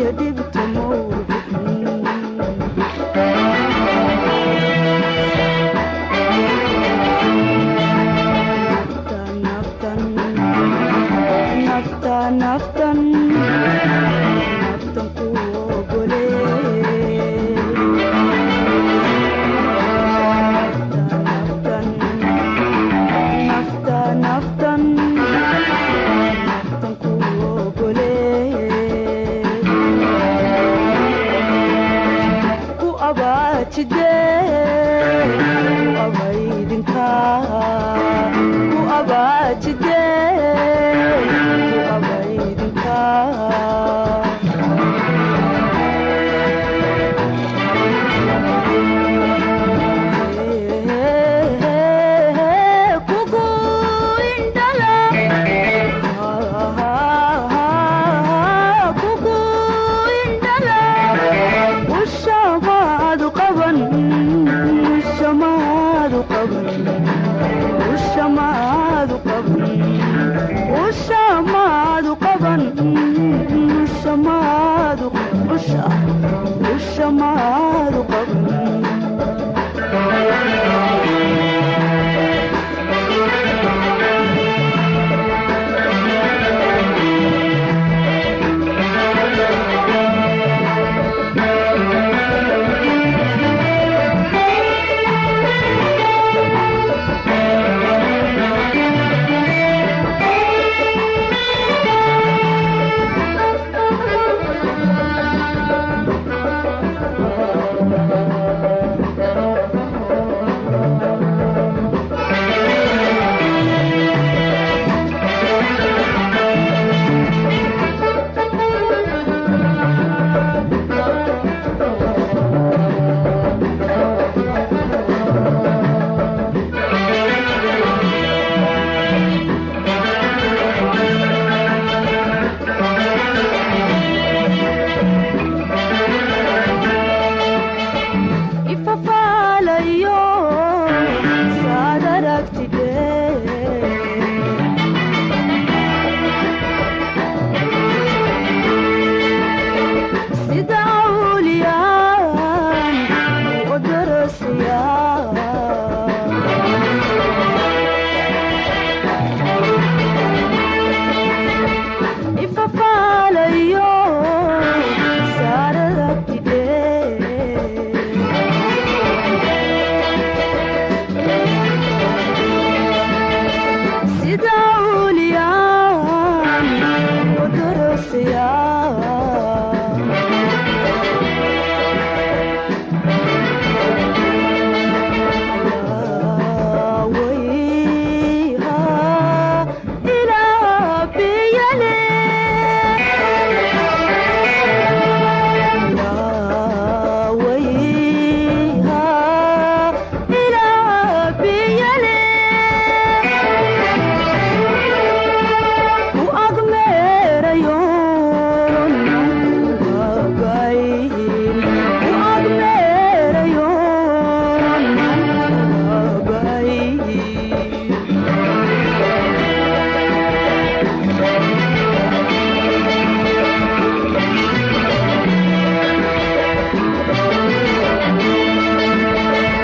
Ugbaya dhibta mawbixin. Naftan, naftan, naftan, naftan ku ogole. Naftan, naftan, naftan, naftan ku ogole. Ku abaajide, ku abaydinka, ku abaajide, ku abaydinka. Kugu indhala, kugu indhala, ushamaadu qaban, ushamaadu qaban, ushamaadu qaban, ushamaadu qaban, ushamaadu, usha, ushamaadu qaban. Ifafaalayo saad aragtide, sida awliyaan u darasiya. Ifafaalayo saad aragtide, sida awliyaan u darasiya. Wayha ilaa biyale, wayha ilaa biyale, ku agmeerayoon gabayn, ku agmeerayoon gabayn.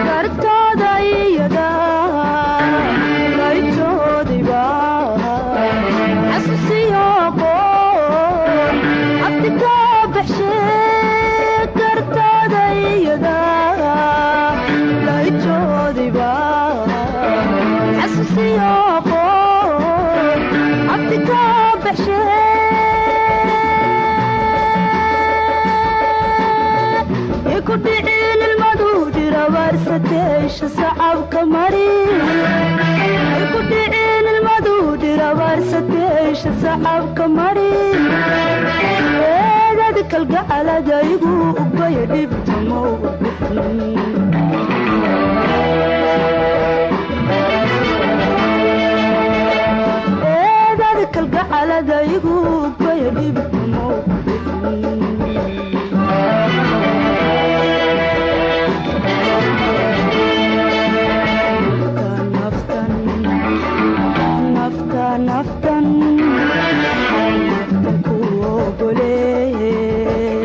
Gartooda iyada laytoodiba xasuusiyo qoon abdi ka baxshe. Gartooda iyada laytoodiba xasuusiyo qoon abdi ka baxshe. Ku dhicin ilmadu dhirabaarsateesha sacabka mari, ku dhicin ilmadu dhirabaarsateesha sacabka mari. Eedad kalgacalada igu ugbaya dhibta mawbixin. Eedad kalgacalada igu ugbaya dhibta mawbixin. Naftan, naftan, naftan, naftan ku ogolee.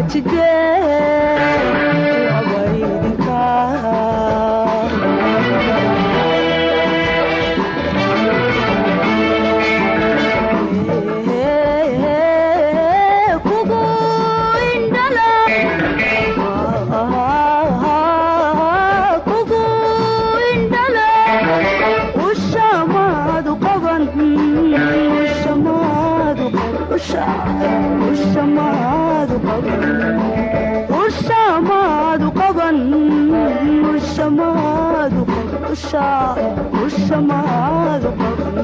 Jidee wabaydinka. Kugu indhala, kugu indhala, ushamaadu qaban, ushamaadu, ushamaadu qaban, ushamaadu qaban, ushamaadu, ushamaadu qaban.